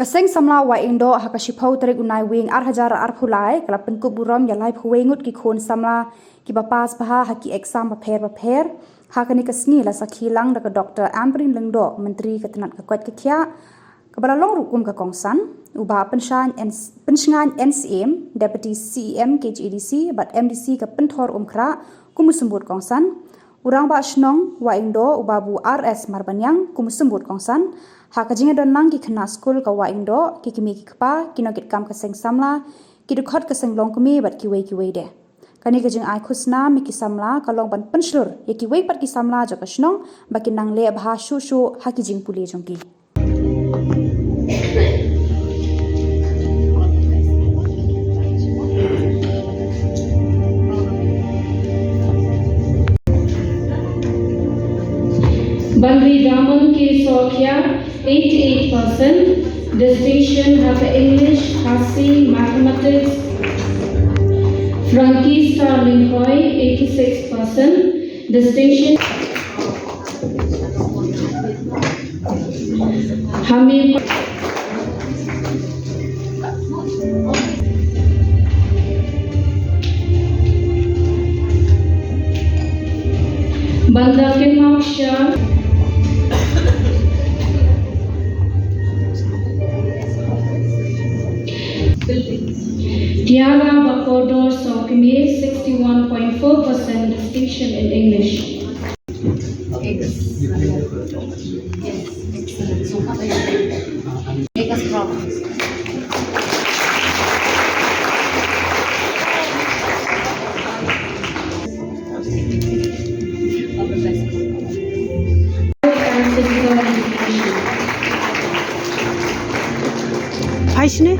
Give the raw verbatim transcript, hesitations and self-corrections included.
Ka Seng Samla Wahingdoh ha ka shiphew tarik u Naiwieng ar hajar arphew lai ka la pynkup burom ïa laiphew wei ngut ki khun samla kiba pass bha ha ki exam bapher bapher. Ha kane ka sngi la sakhi lang da ka Doktor Ampareen Lyngdoh, Myntri ka tnat ka koit ka khiah, kaba la long ruh kum ka kongsan u Bah Pynshngaiñ N-, Pynshngaiñ N Syiem, Deputy C E M K H A D C, bad M D C ka Pynthor Umkhrah kum u symbud kongsan, u Rangbah Shnong Wahingdoh u Babu R S Marbaniang kum u symbud kongsan. Ha ka jingïadon lang ki khynnah skul ka Wahingdoh, ki kmie ki kpa, ki nongkitkam ka seng samla, ki dkhot ka seng longkmie bad kiwei kiwei de. Kane ka jingai khusnam ïa ki samla ka long ban pynshlur ïa kiwei pat ki samla jong ka shnong ba kin nang leh bha shuh shuh ha ki jingpule jong ki. Banri Daman K Sawkhiah, eighty-eight percent, distinction ha ka English, Khasi, Mathematics. Frankie Star Lyngkhoi, eighty-six percent, distinction. Hami Banda Kynmaw Shah. Tiara Bakordor Sawkmie, sixty-one point four percent distinction in English. Okay, this. Yes, excellent. So, make us proud. All the best. And physical education. Aishne?